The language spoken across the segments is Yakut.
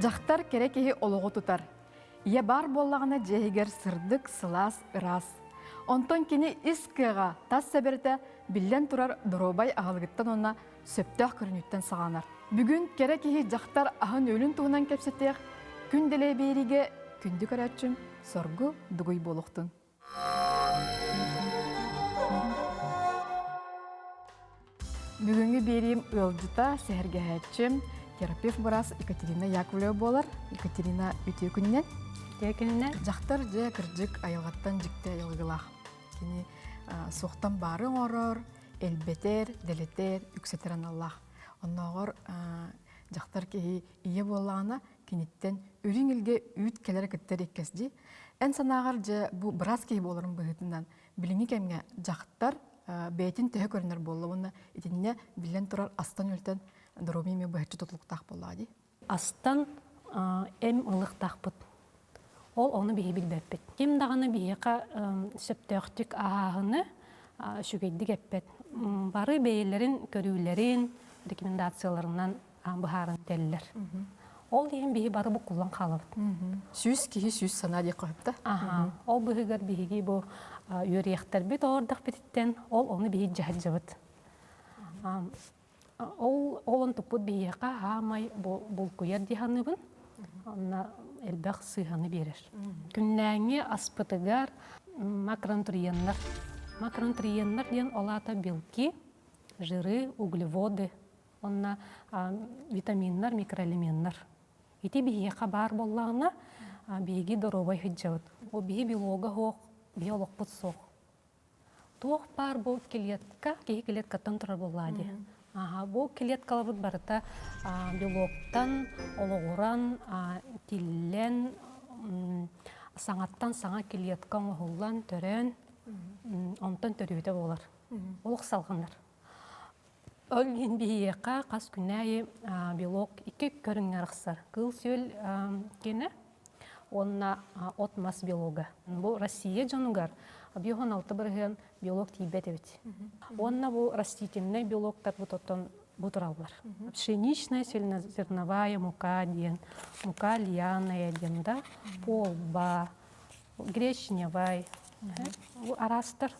Дьахтар кэрэ киһи олоҕу тутар. Ийэ баар буоллаҕына дьиэ иһигэр сырдык, сылаас, ыраас. Онтон кини ис кыаҕа, тас сэбэрэтэ биллэн турар доруобай аһылыгыттан уонна сөптөөх көрүнүүттэн саҕаланар. Бүгүн кэрэ киһи дьахтар аһын-үөлүн туһунан кэпсэтиэх, күн дэлэй биэриигэ күндү көрөөччүм соргу дугуй буолуохтун. Бүгүҥҥү биэриим ыалдьыта, сэһэргэһээччим, терапевт быраас Екатерина Яковлева буолар. Екатерина, үтүө күнүнэн. Үтүө күнүнэн. Дьахтар дьэ кырдьык айылҕаттан дьикти айылгылаах. Кини суохтан баары оҥорор, элбэтэр, дэлэтэр, үксэтэр аналлаах. Оннооҕор дьахтар киһи ийэ буоллаҕына, киниттэн үрүҥ илгэ үүт кэлэрэ кытта эриэккэс дии. Эн санааҕар дьэ бу быраас киһи буоларын быһыытынан билиҥҥи кэмҥэ дьахтар бэйэтин төһө көрүнэр буолла уонна итиннэ биллэн турар астан-үөлтэн доруобуйа эмиэ быһаччы тутулуктаах буоллаҕа дии. Астан эм ылыахтаахпыт. Ол ону биһи билбэппит. Ким даҕаны биһиэхэ сөптөөхтүк аһааһыны үчүгэйдик эппэт. Бары бэйэлэрин көрүүлэрин, рекомендацияларынан быһааран этэллэр. Ол иһин биһи бары буккуллан хаалабыт. Сүүс киһи сүүс санаа диэххэ сөп да? Аха. Ол быһыгар биһиги бу үөрүйэхтэрбит оордохпититтэн ол ону биһи дьаһалдьабыт. Ол олон туппут биһиэхэ хаамай булкуйар дии саныыбын. Онно элбэх сыыһаны биэрэр. Күннээҥҥи аспытыгар макронутриеннар. Макронутриеннар диэн ол аата белки, жиры, углеводы уонна витаминнар, микроэлеменнар. Ити биһиэхэ баар буоллаҕына, биһиги доруобай сылдьабыт. Ол биһи белога суох, биһи олохпут суох. Туох баар бу клетка, киһи клеткаттан турар буоллаа дии. Аха, бу клеткаларбыт барыта белоктан олоҕуран, тиллэн, саҥаттан саҥа клетка оҥоһуллан, төрөөн, онтон төрүөтэ буолар. Олох салҕанар. Ол иһин биһиэхэ хас күн аайы белок икки көрүҥҥэ арахсар. Кыыл-сүөл киэнэ уонна от-мас белога. Бу Россия дьонугар 56% белок тиийбэт эбит. Уонна бу растительнай белоктар бу оттон бу тураллар. Пшеничная цельнозерновая мука диэн, мука льняная диэн да, полба, гречневай, бу араастар.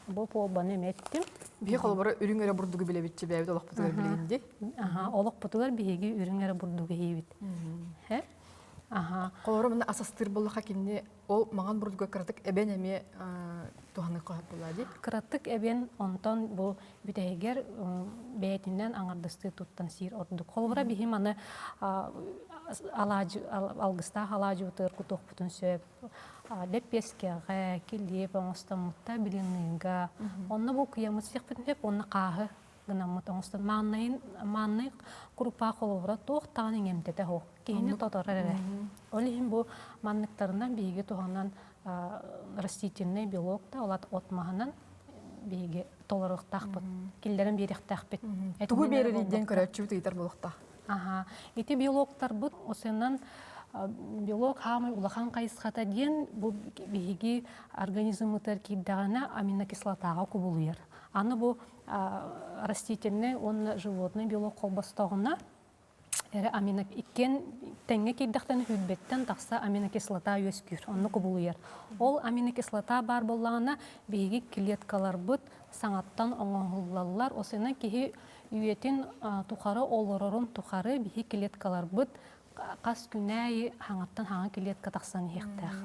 Бу полбаны эмэ эттим. Биһи холобура үрүҥ эрэ бурдугу билэбит бэйэбит олохпутугар билигин дии. Аха, олохпутугар биһиги үрүҥ эрэ бурдугу иһиибит. Аха. Холобура мына асастыыр буоллаха кинини ол маҥан бурдуга кыратык эбэн эмиэ туһаныахха сөп буолаа дии. Кыратык эбэн онтон бу бүтэһигэр бэйэтинэн аҥардастыы туттан сиир ордук. Холобура биһи маны алаадьы алгыстаах алаадьыбытыгар кутуохпутун сөп. Лэппиэскэҕэ, килиэп оҥостоммутта блиныга. Онно бу куйаммыт сиэхпитин сөп, уонна хааһы гынаммыт оҥостон. Мааннайын мааннай курупаа холобура туох даҕаны иҥэмтэтэ суох. Киһини тоторор эрэ. Ол иһин бу манныктарынан биһиги туһанан растительный белок да, ол от маһынан биһиги толоруохтаахпыт, киллэрэн биэриэхтээхпит. Тугу биэрэрий диэн көрөөччүбүт ыйытар буолуохтаах. Аха. Ити белоктарбыт осенан белок хаамай улахан хайысхата диэн бу биһиги организммытыгар киирдэҕинэ аминокислотаҕа кубулуйар. Аны бу растительный уонна животный белок холбостоҕуна эрэ амино иккиэн тэҥҥэ киирдэхтэринэ сүүрбэттэн тахса аминокислота үөскүүр, онно кубулуйар. Ол аминокислота баар буоллаҕына биһиги клеткаларбыт саҥаттан оҥоһуллаллар. Осенан киһи үйэтин тухары олорорун тухары биһи клеткаларбыт хас күнээйи хаҥаттан хаҥа клетка тахсан иһиэхтээх.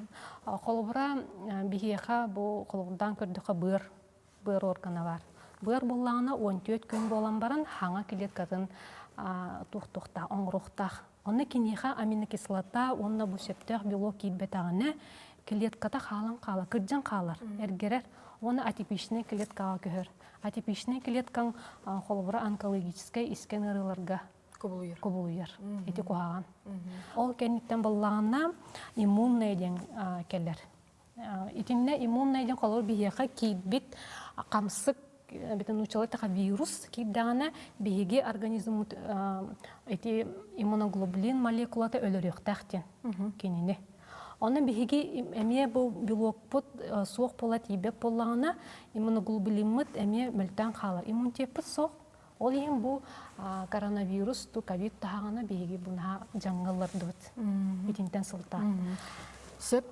Холобура, биһиэхэ бу холобурдаан көрдөххө быар, быар органа бар. Быар буоллаҕына 14 күн буолан баран хаҥа клеткатын туохтуохтаах, оҥоруохтаах. Онно киниэхэ аминокислота уонна бу сөптөөх белок киирбэтэҕинэ клетката хаалан хаалар, кырдьан хаалар, эргэрэр уонна атипичнай клеткаҕа көһөр. Атипичнай клеткаҥ холобура онкологическай искэн ыарыыларга кубулуйар. Кубулуйар. Ити куһаҕан. Ол кэнниттэн буоллаҕына иммунная диэн кэлэр. Итиннэ иммунная диэн холобур биһиэхэ киирбит хамсык. Бүтүн нууччалыы таха вирус киирдэҕинэ биһиги организммыт ити иммуноглобулин молекулата өлөрүөхтээх диэн кинини. Онон биһиги эмиэ бу белокпут суох буола тиийбэт буоллаҕына иммуноглобулиммыт эмиэ мөлтөөн хаалар. Иммунитеппыт суох. Ол иһин бу коронавирус ту ковид таһаҕына биһиги бунаһа дьаҥҥа ыллардыбыт. Итинтэн сылтаан. Сөп,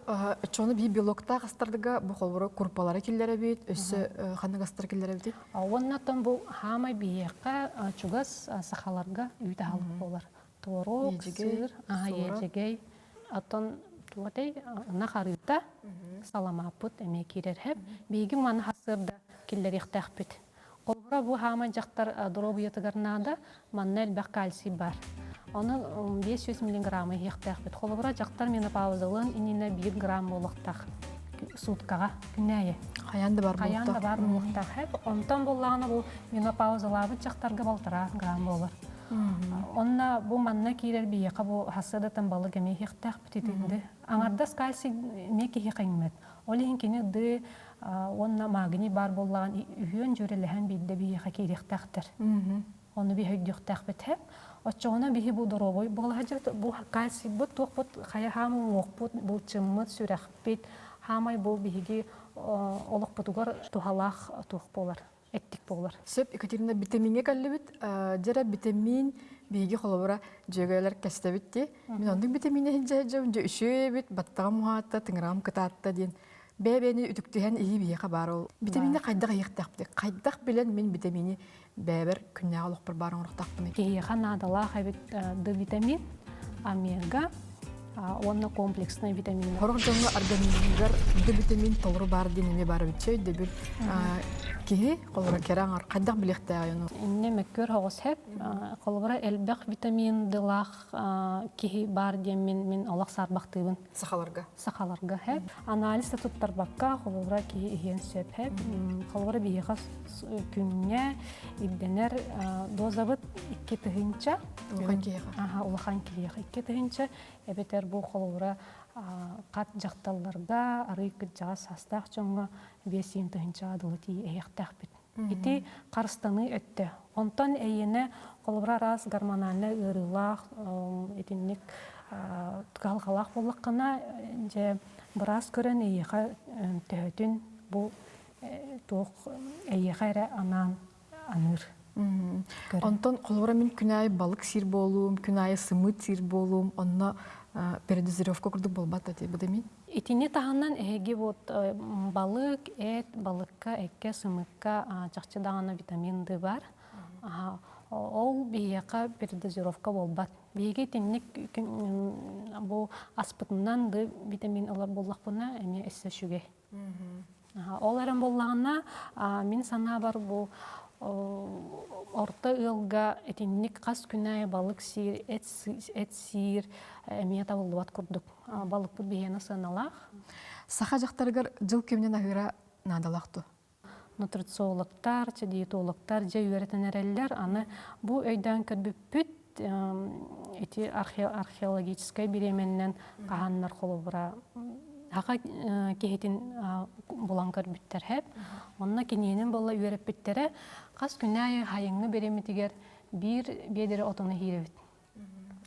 оччону бии белоктаах астарга бу холборо курпалары киллэрэбит, өссө ханнык астар киллэрэбитий? Уоннаттан бу хаамай биһиэхэ чугас сахаларга үүт аһылык буолар. Творог, сыр, иэдьэгэй, оттон туотай ынах арыыта, саламааппыт эмиэ киирэр хэп. Биһиги маны хасыарда киллэриэхтээхпит. Холобура, бу хаамай дьахтар доруобуйатыгар наада, манна элбэх кальций бар. Ону 500 миллиграмма иһиэхтээхпит. Холобура, дьахтар менопаузалыан иннинэ 1 грамм буолуохтаах суткаҕа күнээйи. Хайаан да бар Хайаан да бар буолуохтаах. Онтон буоллаҕына бу менопаузалаабыт дьахтарга балтараа грамм буолар. Онно бу манна киирэр биһиэхэ бу хассыадатан балык эмиэ иһиэхтээхпит итинди. Аҥардас кальций эмиэ киһиэхэ иҥмэт. Ол иһин кини ды уонна магний баар буоллаҕын үһүөн дьүөрэлэһэн биирдэ биһиэхэ киириэхтээхтэр. Ону биһи өйдүөхтээхпит һэ. Оччоҕуна биһи бу доруобуй буола сылдьыбыт, бу кальцийбыт туохпут хайа хаам уҥуохпут, былчыммыт, сүрэхпит, хаамай бу биһиги олохпутугар туһалаах туох буолар, эттик буолар. Сөп, Екатерина, витамиҥҥа кэллибит. Дьэрэ витамин биһиги холобура дьүөгэлэр кэстэбит дии. Мин оннук витамин иһин дьэ дьэ үчүгэй эбит, баттаҕым уһаатта, тыҥыраҕым кытаатта диэн бэйэ-бэйэни үтүктүһэн иһии биһиэхэ баар ол. Витамини хайдах иһиэхтээхпит? Хайдах билэн мин витамини бэйэбэр күннээҕи олохпор баар оҥоруохтаахпыный? Киһиэхэ наадалаах эбит Д витамин, омега уонна комплекснай витаминнар. Сорох дьоҥҥо организмыгар Д витамин толору баар диэн эмиэ баар эбит өйдөбүл. Киһи холобура кэрэ аҥар хайдах билиэхтээҕий ону? Иннэ мөккүөр оҕус хэп. Холобура элбэх витамин Д-лаах киһи баар диэн мин мин олох саарбахтыыбын. Сахаларга. Сахаларга хэп. Анализ да туттарбакка холобура киһи иһиэн сөп хэп. Холобура биһиэхэ күҥҥэ ирдэнэр дозабыт 2000. Улахан киһиэхэ. Аха, улахан киһиэхэ 2000. Эбэтэр бу холобура хат дьахталларга арый кырдьаҕас саастаах дьоҥҥо 5 тыһыынчаҕа дылы тиийиэхтээхпит. Ити харыстаныы өттө. Онтон эйиэнэ холобура араас гормональнай ыарыылаах итинник кыһалҕалаах буоллаххына, дьэ быраас көрөн эйиэхэ төһөтүн бу туох эйиэхэ эрэ анаан аныыр. Онтон холобура мин күн аайы балык сиир буолуум, күн аайы сымыыт сиир буолуум, онно передозировка курдук буолбат да бу да мин? Итини таһынан эһиги вот балык, эт, балыкка, эккэ, сымыыкка чахчы даҕаны витамин Д бар. Ол биһиэхэ передозировка буолбат. Биһиги итинник бу аспытынан Д витамин ылар буоллахпына эмиэ өссө үчүгэй. Ол эрэн буоллаҕына, мин санаабар бу орто ыалга итинник хас күн аайы балык сиир, эт сиир эмиэ табыллыбат курдук. Балыкпыт биһиэнэ сыаналаах. Саха дьахтарыгар дьыл кэминэн аһыыра наадалаах дуо? Нутрициологтар, диетологтар дьэ үөрэтэн эрэллэр. Аны бу өйдөөн көрбүппүт ити археологическай бириэмэннэн хаһаннар холобура саха киһитин булан көрбүттэр хэп. Онно киниэнин буолла үөрэппиттэрэ хас күн аайы хайыҥҥы бириэмэтигэр биир биэдэрэ отону иһиирэбит.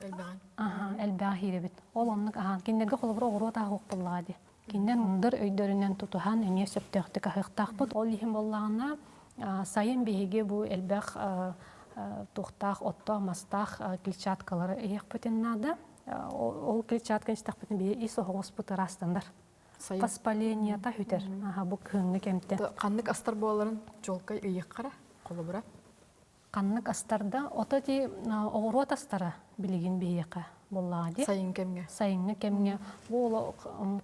Элбэҕин. Аха, элбэҕи иһиирэбит. Ол оннук аһаан. Кинилэргэ холобура оҕуруот аһа буоллаҕа дии. Кинилэр мындыр өйдөрүнэн тутуһан эмиэ сөптөөхтүк аһыахтаахпыт. Ол иһин буоллаҕына сайын биһиги бу элбэх туохтаах оттоох мастаах клетчаткалары иһиэхпитин наада. Ол клетчатка истэхпитин биһи ис оһоҕоспут ыраастанар. Воспалениета хүтэр. Аха, бу кыһыҥҥы кэмтэн. Ханнык астар буоларын чуолкай ыйыаххара, холобура? Ханнык астарда, ото ти оҕуруот астара билигин биһиэхэ буоллаҕа дии. Сайын кэмҥэ. Сайыҥҥы кэмҥэ. Бу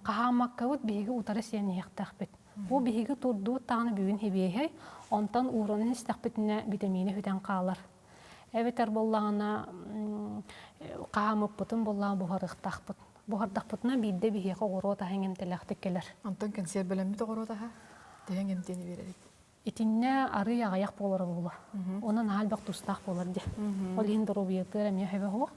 хаһаамаккабыт биһиги утары сиэн иһиэхтээхпит. Бу биһиги турдуут даҕаны бүгүн хибиэһэй, онтон уурунан истэхпитинэ битэмиинэ сүтэн хаалар. Эбэтэр буоллаҕына хаһаамыппытын буоллаҕына буһарыахтаахпыт. Буһардахпытына биирдэ биһиэхэ оҕуруот аһа иҥэмтэлээхтик кэлэр. Онтон кэнсиэрбэлэммит оҕуруот аһа төһө иҥэмтиэни биэрэрий? Итиннэ арый аҕыйах буолара буолуо. Онон наһаа элбэх тустаах буолар дии. Ол иһин доруобуйатыгар эмиэ сөбө суох.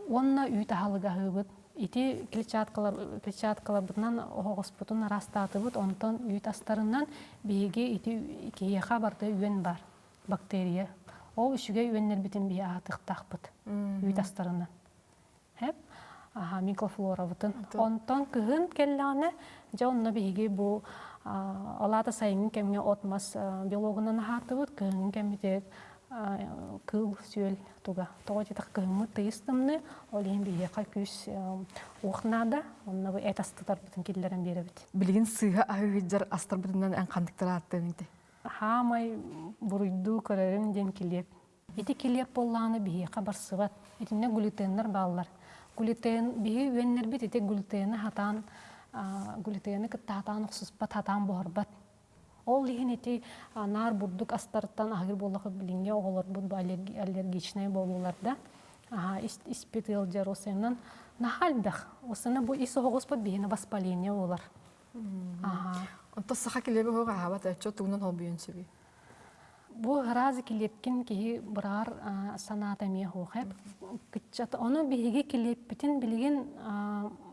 Уонна үүт аһылыга аһыыбыт. Ити клетчаткалар клетчаткаларбытынан оһоҕоспутун араастаатыбыт, онтон үүт астарынан биһиги ити киһиэхэ барыта үөн бар, бактерия. Ол үчүгэй үөннэрбитин биһи аһатыахтаахпыт үүт астарынан. Хэп аха микрофлорабытын. Онтон кыһын кэллэҕинэ, дьэ онно биһиги бу алаата сайыҥҥы кэмҥэ от-мас белогунан аһаатыбыт, кыһыҥҥы кэммитигэр кыыл-сүөл туга. Тоҕо диэтэх кыһыммыт тыйыс тымныы, ол иһин биһиэхэ күүс уох наада, онно бу эт астытарбытын киллэрэн биэрэбит. Билигин сыыһа аһыы сылдьар астарбытынан эн ханныктары ааттыаҥ ити? Хаамай буруйдуу көрөрүм диэн килиэп. Ити килиэп буоллаҕына биһиэхэ барсыбат. Итиннэ глютеннар бааллар. Глютен биһи үөннэрбит ити глютены хатаан глютены кытта хатаан охсуспат, хатаан буһарбат. Ол иһин ити наар бурдук астартан аһыыр буоллахха билиҥҥи оҕолорбут бу аллергичнай буолуулар да испит ыалдьар осеннан наһаа элбэх. Осена бу ис оһоҕоспут биһиэнэ воспаление буолар. Онтон саха килиэбэ оһох аһаабат оччо тугунан холбуйуон сөбүй? Бу ыраас килиэпкин киһи быраар санаата эмиэ суох эп. Кыччат ону биһиги килиэппитин билигин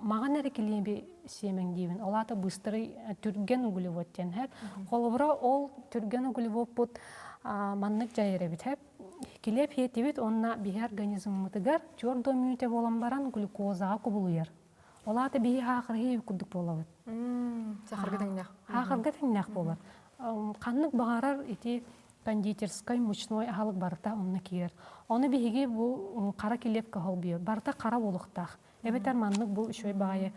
маҕан эрэ килиэби сиэмэҥ диибин. Ол аата быстрый түргэн углевод диэн хэп. Холобура ол түргэн углеводпут маннык дьайар эбит хэп. Килиэп хиэтибит уонна биһи организммытыгар чуор мүнүүтэ буолан баран глюкозаҕа кубулуйар. Ол аата биһи хаахырыһыы курдук буолабыт. Сахарга тэҥнээх. Хаахырга тэҥнээх буолар. Ханнык баҕарар ити кондитерскай мучной аһылык барыта онно киирэр. Ону биһиги бу хара килиэпкэ холбуйар. Барыта хара буолуохтаах. Эбэтэр маннык бу үчүгэй баҕайы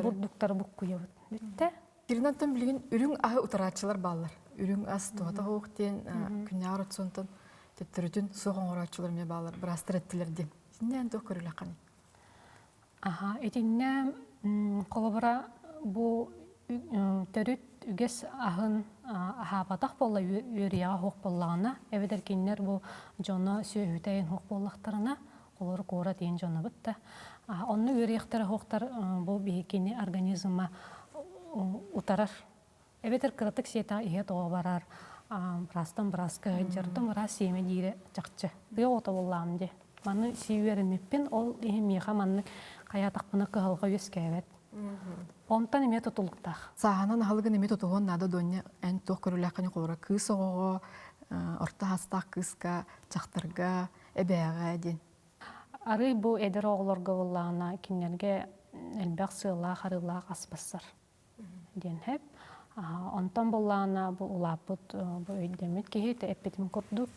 бурдуктары буккуйабыт. Бүттэ. Киринантан билигин үрүҥ аһы утарааччылар бааллар. Үрүҥ ас туһата суох диэн күннээҕи рационтан төттөрүтүн суох оҥорооччулар эмиэ бааллар. Быраастар эттилэр диэн. Итиннэ туох көрүлэххиний? Аха, итиннэ холобура бу төрүт үгэс аһын аһаабатах буолла үөрүйэҕэ суох буоллаҕына, эбэтэр кинилэр бу дьоно сүөһүтэ суох буоллахтарына, олору куорат иһин дьонобут да, онно үөрүйэхтэрэ суохтар бу биһикини организма утарар. Эбэтэр кыратык сиэтэҕэ иһэ тоҕо барар, быраастан бырааска сылдьартан быраас сиэмэ диирэ чахчы. Тыа оҕото буоллаҕым дии. Маны сии үөрэммиппин, ол иһин миэхэ маннык хайаатахпына кыһалҕа үөскээбэт. Онтон эмиэ тутулуктаах. Сааһынан аһылыгын эмиэ тутуһуон наада Дуонньа, эн туох көрүүлээххиний холобура кыыс оҕоҕо, орто саастаах кыыска, дьахтарга, эбээҕэ диэн. Арый бу эдэр оҕолорго буоллаҕына кинилэргэ элбэх сыалаах-арыылаах ас бассар. диэн сөп. Онтон буллаҕына бу улааппыт бу өйдөммүт киһи эппитим курдук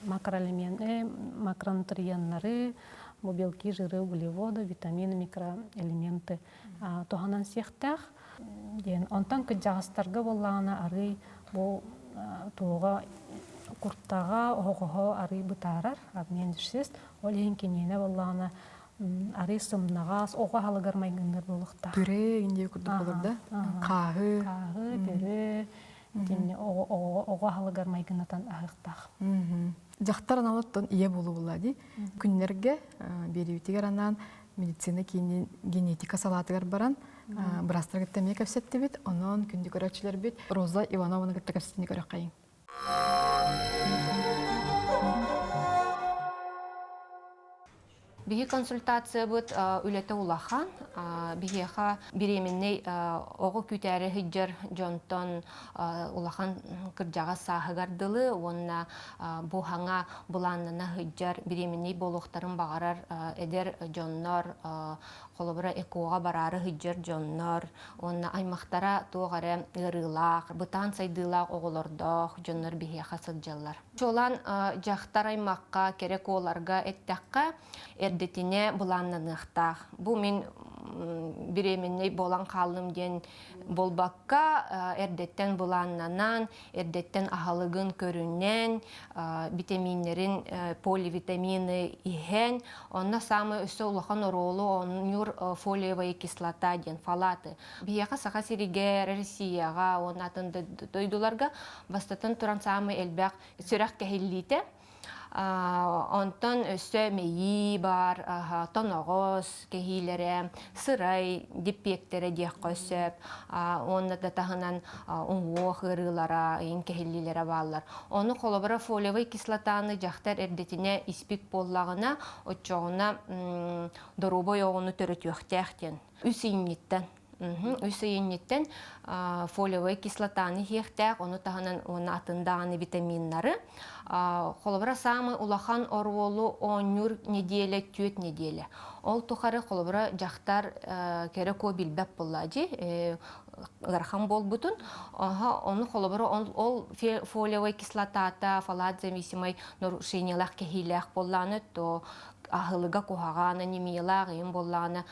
макроэлементы, макронутриеннары, бу белки, жиры, углеводы, витамины, микроэлементы туһанан сиэхтээх диэн. Онтон кырдьаҕастарга буоллаҕына арыый бу туоҕа куртаҕа, оһоҕоһо арыый бытаарар, обмен веществ. Ол иһин киниэнэ буоллаҕына арыы сымнаҕас, оҕо аһылыгар майгынныыр буолуохтаах. Пюре индия курдук болор да? Хааһы. Хааһы, пюре, итинни оҕо аһылыгар майгыннатан аһыахтаах. Дьахтар аналыттан ийэ буолуолла дии. Күннэргэ биэриибитигэр анаан медицина киинин генетика салаатыгар баран быраастары кытта эмиэ кэпсэттибит. Онон күндү көрөөччүлэрбит Роза Иванованы кытта кэпсэтини көрөххайыҥ. Биһи консультациябыт үлэтэ улахан. Биһиэхэ беременный оҕо күүтээри сылдьар дьонтон улахан кырдьаҕас сааһыгар дылы уонна бу хаҥа былааннана сылдьар беременный буолуохтарын баҕарар эдэр дьоннор, холобура ЭКО-ҕа бараары сылдьар дьоннор уонна аймахтара туох эрэ ыарыылаах, бытаан сайдыылаах оҕолордоох дьоннор биһиэхэ сылдьаллар. Чуолаан дьахтар аймахха, кэрэ куоларга эттэххэ, эрдэтинэ былааннаныахтаах. Бу мин беременнэй буолан хааллым диэн буолбакка, эрдэттэн былааннанан, эрдэттэн аһылыгын көрүнэн, витаминнэрин, поливитамины иһэн, онно саамай өссө улахан оруолу оонньуур фолиевая кислота диэн фалаты. Биһиэхэ Саха сиригэр, Россияҕа уонна атын дойдуларга бастатан туран саамай элбэх сүрэх кэһиллиитэ. Онтон өссө мэйии баар, тоноҕос кэһиилэрэ, сырай диппиэктэрэ диэххэ сөп. Уонна да таһынан уҥуох ыарыылара, ыйын кэһиллиилэрэ бааллар. Ону холобура фолиевай кислотаны дьахтар эрдэтинэ испит буоллаҕына, оччоҕуна доруобай оҕону төрөтүөхтээх диэн. Үс ыйынньыттан Үс ый инниттэн фолиевай кислотаны иһиэхтээх, ону таһынан уонна атын даҕаны витаминнары. Холобура, саамай улахан оруолу оонньуур неделя түөрт неделя. Ол тухары холобура дьахтар кэрэ куо билбэт буолла дии ыарахан буолбутун. Ону холобура ол фолиевай кислотата фолат зависимай нарушениелаах кэһиилээх буоллаҕына, то аһылыга куһаҕан, анемиялаах ыйын буоллаҕына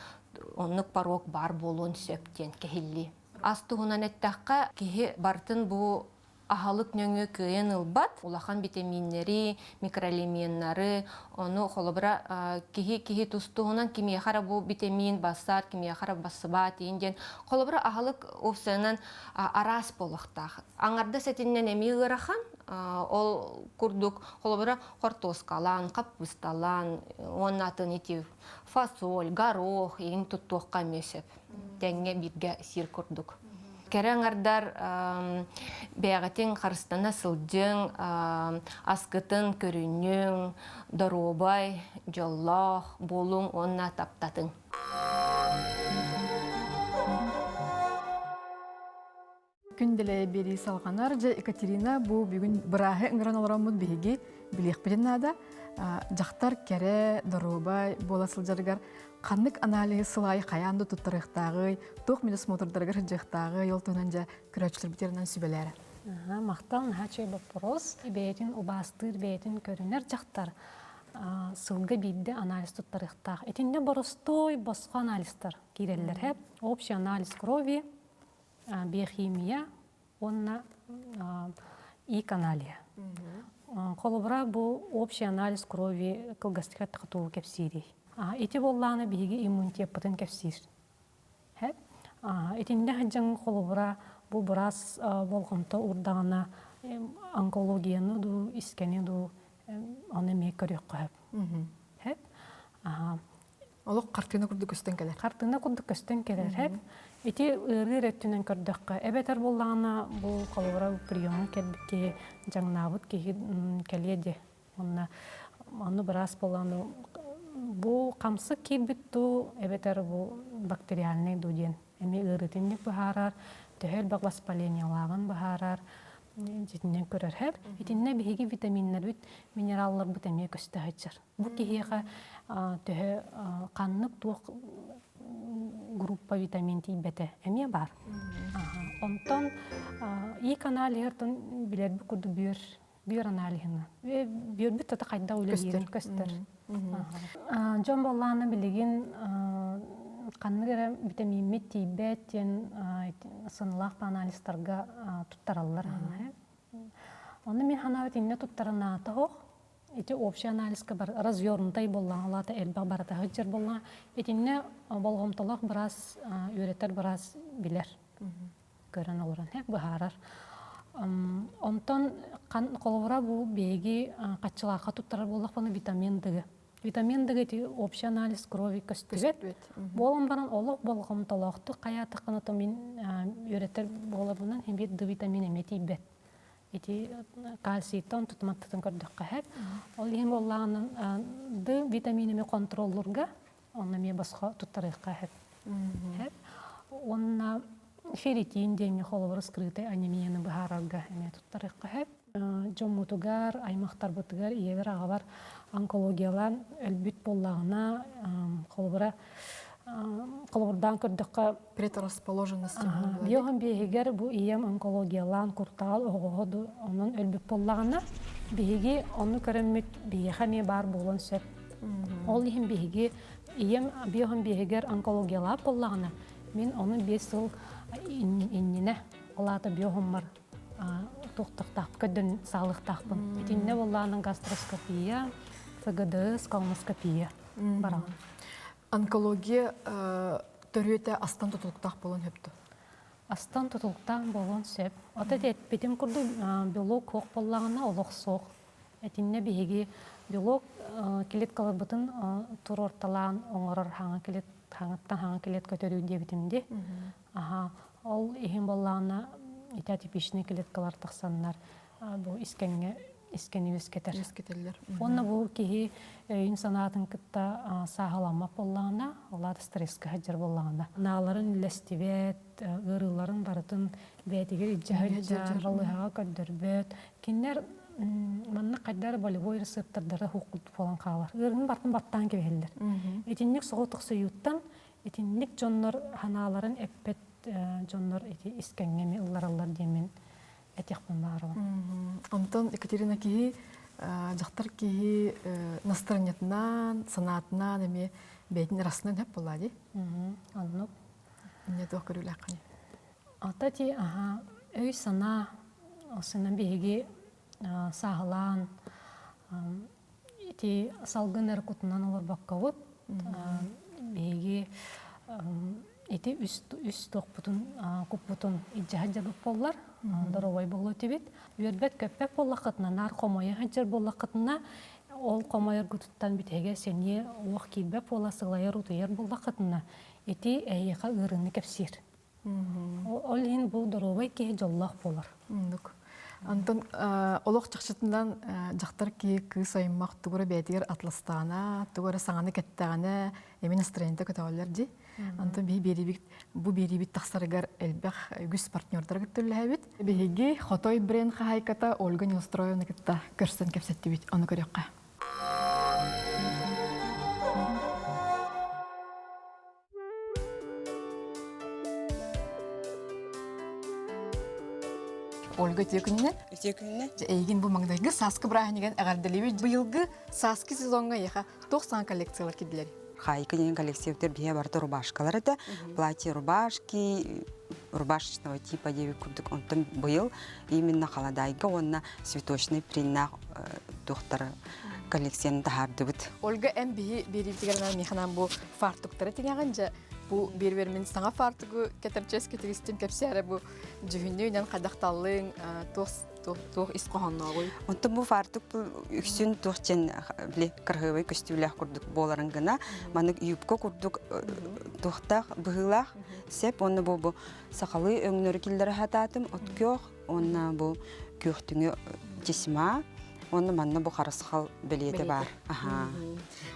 оннук порог баар буолуон сөп диэн кэһиллии. Ас туһунан эттэххэ, киһи барытын бу аһылык нөҥүө кыайан ылбат. Улахан битэмииннэри, микроэлеменнары, ону холобура киһи киһи тус-туһунан кимиэхэ эрэ бу битэмиин бассар, кимиэхэ эрэ бассыбаат иин диэн холобура аһылык уопсайынан араас буолуохтаах. Аҥардас этиннэн эмиэ ыарахан, ол курдук холобура хортуоскалаан, хаппыысталаан уонна атын ити фасоль, горох иин туттуохха эмиэ сөп. Тэҥҥэ бииргэ сиир курдук. Кэрэ аҥардар бэйэҕитин харыстана сылдьыҥ, аскытын көрүнүҥ, доруобай, дьоллоох буолуҥ уонна таптатыҥ. Күн дэлэйэ биэрии салҕанар. Дьэ, Екатерина, бу бүгүн бырааһы ыҥыран олороммут биһиги билиэхпитин наада. Дьахтар кэрэ, доруобай буола сылдьарыгар ханнык аналиһы сыл аайы хайаан да туттарыахтааҕый, туох медосмотрдарыгар сылдьыахтааҕый, ол туһунан дьэ көрөөччүлэрбитигэр сүбэлээрэ. Махтал, наһаа үчүгэй боппуруос. Бэйэтин убаастыыр, бэйэтин көрүнэр дьахтар сылга биирдэ анализ туттарыахтаах. Итиннэ боростуой босхо анализтар киирэллэр. Общий анализ крови, биохимия уонна ИК-аналиһа. Холобура, бу общий анализ крови кылгастык эттэхэ кэпсиирий. Ити буоллаҕына биһиги иммунитеппытын кэпсиир. Итиннэ сылдьан холобура бу быраас болҕомто уурдаҕына онкологияны дуу, искэни дуу ону эмиэ көрүөххэ сөп. Олох хартыына курдук көстөн кэлэр. Хартыына курдук көстөн кэлэр. Хэп. Ити ыарыы эрэ өттүнэн көрдөххө, эбэтэр буоллаҕына бу холобура приемҥа кэлбит киһи, дьаҥнаабыт киһи кэлиэ дии. Уонна ону быраас буоллаҕына бу хамсык киирбит дуу, эбэтэр бу бактериальнай дуу диэн эмиэ ыарыытын быһаарар, төһө элбэх воспалениелааҕын быһаарар, дьитинэн көрөр. Хэп. Итиннэ биһиги витаминнарбыт, минералларбыт эмиэ көстө сылдьар. Бу киһиэхэ төһө ханнык туох группа витамин тиийбэтэ эмиэ баар. Онтон ИК аналиһыртан билэрбит курдук бүөр бүөр аналиһына. Бүөрбүт тата хайдах үлэлиирин көстөр. Дьон боллаана билигин ханнык эрэ витамиммит тиийбэт диэн сыналаах анализтарга туттараллар. Онно мин санаабыт иннэ туттарынаата ох Ити общий анализка бар развернутай буоллаҕа, ол аата элбэх барыта сылдьар буоллаҕа. Итиннэ болҕомтолоох быраас, үөрэтэр быраас билэр, көрөн олорон быһаарар. Онтон холобура бу биһиги хаччылаахха туттарар буоллахпына витамин Д. Витамин Д ити общий анализ крови көстүбэт. Буолан баран олох болҕомтолоохтук хайаатаххына то мин үөрэтэр буоларбынан биир Д витамин эмиэ тиийбэт. Ити кальцийтан тутуматтытын көрдөххө сөп. Ол иһин буоллаҕына Д витаминами контроллуурга онно эмиэ босхо туттарыахха сөп. Сөп. Уонна ферритин диэҥҥэ холобур скрытый анемияны быһаарарга эмиэ туттарыахха сөп. Дьоммутугар, аймахтарбытыгар, ийэбэр, аҕабар онкологиялаан өлбүт буоллаҕына, холобура холобурдаан көрдөххө предрасположенность биоһун биэһигэр бу ийэм онкологиялаан куртаҕал оһоҕоһо онон өлбүт буоллаҕына биһиги ону көрөммүт биһиэхэ эмиэ баар буолуон сөп ол иһин биһиги ийэм биоһун биэһигэр онкологиялаах буоллаҕына мин ону 5 сыл иннинэ ол аата биоһуммар туохтахтаах көрдөн саалыахтаахпын итиннэ буоллаҕына гастроскопия ФГДС колоноскопия бараҕын Онкология төрүөтэ астан тутулуктаах буолуон сөп дуо? Астан тутулуктаах буолуон сөп. Ото эппитим курдук белок суох буоллаҕына олох суох. Итиннэ биһиги белок клеткаларбытын туруорталаан оҥорор хаҥа клет хаҥаттан хаҥа клетка төрүүр диэбитим дии. Аха, ол иһин буоллаҕына ити атипичный клеткалар тахсаннар бу искэҥҥэ искэни үөскэтэр. Үөскэтэллэр. Уонна бу киһи өйүн-санаатын кытта сааһыламмат буоллаҕына, ол аата стресскэ сылдьар буоллаҕына, нааларын үллэстибэт, ыарыыларын барытын бэйэтигэр илдьэ сылдьар, балыыһаҕа көрдөрбөт. Кинилэр манна хайдах эрэ болевой рецептордара суох буолан хаалар. Ыарыыны барытын баттаан кэбиһэллэр. Итинник соҕотохсуйууттан итинник дьоннор санааларын эппэт дьоннор ити искэҥҥэ эмиэ ыллараллар диэммин этиэхпин баҕарабын. Онтон Екатерина киһи дьахтар киһи настроениетынан, санаатынан эмиэ бэйэтин ырасынан хөп буолла дии. Оннук. Инне туох көрүүлээххиний? Ата ти аха өй-санаа осынан биһиги сааһылаан ити салгын эрэ кутунан олорбоккобут биһиги ити үс үс туохпутун куппутун илдьэ сылдьарбыт буоллар доруобай буолуо этибит үөрбэт-көппөт буоллаххытына наар хомойо сылдьар буоллаххытына ол хомойоргутуттан бүтэһигэ сэниэ уох киирбэт буола сылайар утуйар буоллаххытына ити эһиэхэ ыарыыны кэпсиир Ол иһин бу доруобай киһи дьоллоох буолар. Оннук. Онтон олох чахчытынан дьахтар киһи кыыс аймах тугу эрэ бэйэтигэр атластаҕына, тугу эрэ саҥаны кэттэҕинэ, эмин настроениета көтөҕөллөр дии. Онтон биһи биэриибит бу биэриибит тахсарыгар элбэх үгүс партнердары кытта үлэлэһэбит. Биһиги Хотой бренд хаһаайката Ольга Неустроевна кытта көрсөн кэпсэттибит. Ону көрүөххэ. Ольга үтүө күнүнэн. Үтүө күнүнэн. Эйигин бу маҥнайгы сааскы бырааһынньыгын эҕэрдэлиибит. Быйылгы сааскы сезоҥҥа эйиэхэ туох саҥа коллекциялар киирдилэр? Хайка диэн коллективтэр биһиэ барыта рубашкалар этэ. Платье рубашки, рубашечного типа диэбит курдук. Онтон быйыл именно халадайга уонна цветочный приннаах туохтары коллекцияны таһаардыбыт. Ольга эн биһи биэриибитигэр миэхэ бу фартуктары тиҥэҕин дьэ бу биэрбэр мин саҥа фартугу кэтэрчэс кэтигистим кэпсээрэ бу дьүһүннүүнэн хайдахталлыҥ туох туох ис хоһооннооҕуй Онтон бу фартук үксүн туох диэн били кыраһыабай көстүүлээх курдук буоларын гына маннык юбка курдук туохтаах быһыылаах сеп уонна бу бу сахалыы өҥнөрү киллэрэ сатаатым от күөх уонна бу күөхтүҥү тесьма уонна манна бу харысхал бэлиэтэ баар. Аха.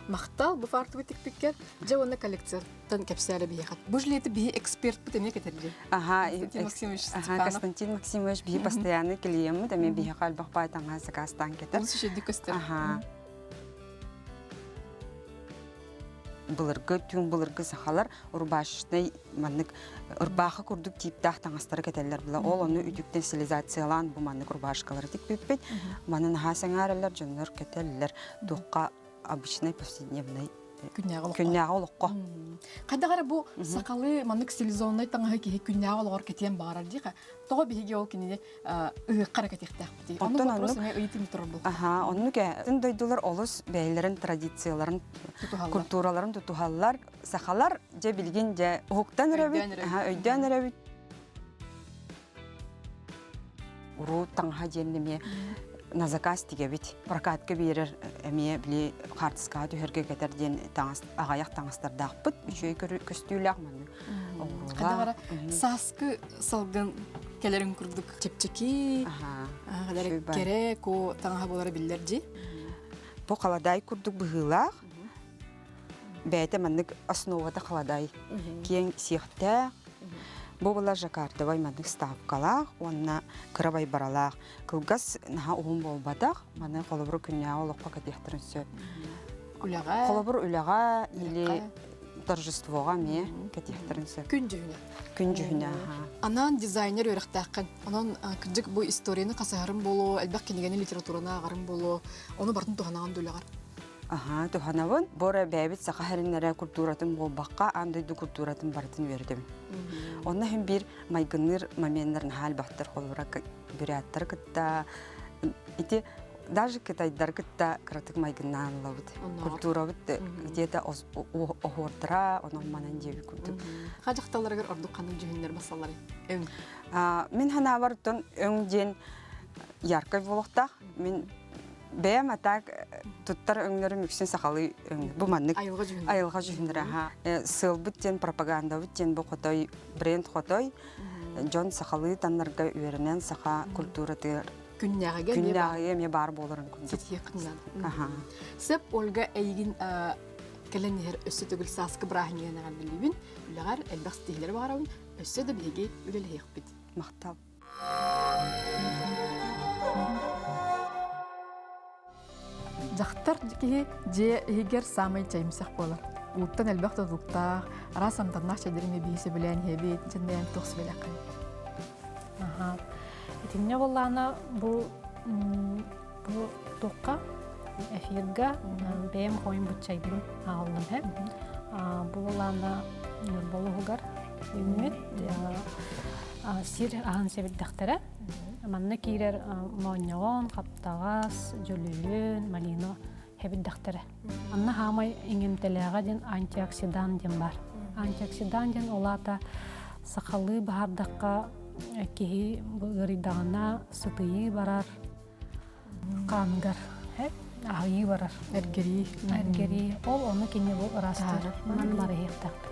Махтал бу фартугу тикпиккэр дьэ уонна коллекцияттан кэпсээлэ биһиэхэ. Бу жилети биһи экспертпит эмиэ кэтэрди. Аха, Константин Максимович Аха, Константин Максимович биһи постоянный клиеммит, эмиэ биһиэхэ элбэх баай таҥаһы сакаастаан кэтэр. Олус үчүгэйдик көстөр. Аха. Былыргы, түҥ былыргы сахалар рубашечнай маннык ырбаахы курдук тииптээх таҥастары кэтэллэр була. Ол ону үтүктэн стилизациялаан бу маннык рубашкалары тикпиппит. Маны наһаа сэҥээрэллэр, дьоннор кэтэллэр. Туохха обычный повседневный күннээҕи олоххо. Күннээҕи олоххо. Хайдах эрэ бу сахалыы маннык стилизованнай таҥаһы киһи күннээҕи олоҕор кэтиэн баҕарар диэхэ. Тоҕо биһиги ол кинини ыһыахха эрэ кэтиэхтээхпитий? Онно вопрос эмиэ ыйытыым турар буолла. Аха, оннук ээ. Атын дойдулар олус бэйэлэрин традицияларын, культураларын тутуһаллар. Сахалар дьэ билигин дьэ уһуктан эрэбит, өйдөөн эрэбит. Уруу таҥаһа диэн эмиэ на заказ тигэбит. Прокатка биэрэр эмиэ били хаартыскаҕа түһэргэ кэтэр диэн таҥас аҕайах таҥастардаахпыт. Үчүгэй көстүүлээх маннык оҥоруулаах. Сааскы салгын кэлэрин курдук чэпчэки, кэрэ ко таҥаһа буолара биллэр дии. Бу халадаай курдук быһыылаах. Бэйэтэ маннык основата халадаай. Киэҥ сиэхтээх. Бу была жаккардовай маннык ставкалаах уонна кыра байбаралаах. Кылгас наһаа уһун буолбатах. Маны холобур күннээҕи олоххо кэтиэхтэрин сөп. Үлэҕэ. Холобур үлэҕэ или торжествоҕа эмиэ кэтиэхтэрин сөп. Күн дьүһүнэ. Күн дьүһүнэ. Анаан дизайнер үөрэхтээххин. Онон кырдьык бу историяны хасыһарым буолуо, элбэх кинигэни литератураны ааҕарым буолуо, ону барытын туһанаҕын да үлэҕэр. Аһаа, туһанабын. Бу эрэ бэйэбит саха сирин культуратын буолбакка, аан дойду культуратын барытын үөрэтэбин. Онно иһин биир майгынныыр моменнар наһаа элбэхтэр холобура бүрээттэр кытта ити даже кытайдар кытта кыратык майгыннаан ылабыт. Культурабыт где-то оһуордара, онон манан диэби курдук. Ха дьахталларыгар ордук ханнык дьүһүннэр басалларый? Өҥ. Мин санаабар өҥ диэн яркай буолуохтаах. Мин Бэйэм а так туттар өҥнөрүм үксүн сахалыы өҥ. Бу маннык Айылҕа дьүһүнэ. Айылҕа дьүһүннэрэ аха. Сыалбыт диэн пропагандабыт диэн бу хотой бренд хотой дьон сахалыы таннарга үөрэнэн саха культуратыгар күннээҕигэ күннээҕигэ эмиэ баар буоларын курдук. Ситиһиэххин Аха. Сөп Ольга эйигин кэлэн иһэр өссө төгүл сааскы бырааһынньыгынан эҕэрдэлиибин. Үлэҕэр элбэх ситиһиилэри баҕарабын. Өссө да биһиги үлэлэһиэхпит. Махтал. Дьахтар киһи дьиэ иһигэр саамай чэйимсэх буолар. Ууттан элбэх тутулуктаах, араас амтаннаах чэйдэри эмиэ биһи сөбүлээн иһэбит, дьэндэйэн туох сүбэлээххин? Аха. Итиннэ буоллаҕына бу бу туохха эфирга бэйэм хойун буччайбын аҕаллым һэ. Бу буоллаҕына Ньурба улууһугар үүммүт сир аһын сэбирдэхтэрэ. Манна киирэр моонньоҕон, хаптаҕас, дьөлүһүөн, малина сэбирдэхтэрэ. Манна хаамай иҥэмтэлээҕэ диэн антиоксидант диэн баар. Антиоксидант диэн ол аата сахалыы баһардахха киһи ыарыйдаҕына сытыйыы барар, хааныгар аһыйыы барар. Эргэрии. Эргэрии. Ол ону кини бу ыраастыыр. Манан барыһыахтаахпыт.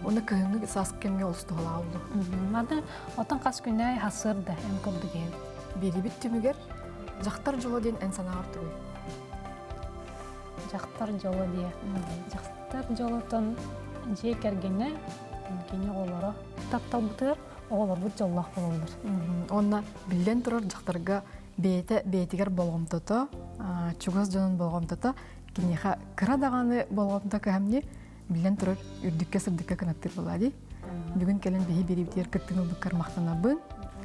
Оны кыһыҥҥы саас кэмҥэ олус туһалаах буолуо. Маны отон хас күннээй хасыар да эн курдук иһэбит. Биэрибит түмүгэр дьахтар дьоло диэн эн санааҕар тугуй? Дьахтар дьоло диэ. Дьахтар дьолотон дьиэ кэргэнэ, кини оҕолоро тапталбытыгар оҕолорбут дьоллоох буолаллар. Уонна биллэн турар дьахтарга бэйэтэ бэйэтигэр болҕомтото, чугас дьонун болҕомтото киниэхэ кыра даҕаны болҕомто кыһамньы биллэн турар үрдүккэ сырдыкка кынаттыыр буолаа дии. Бүгүн кэлэн биһи бириибитигэр кыттыыны ылбыккар махтанабын,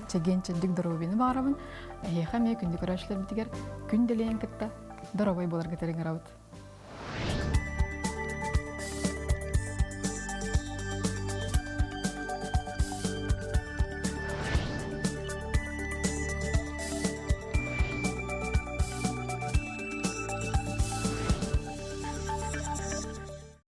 чэгиэн чэбдик доруобуйаны баҕарабын. Эһиэхэ эмиэ күндү көрөөччүлэрбитигэр күн дэлэйэн кытта доруобай буоларга тэриҥ ырабыт.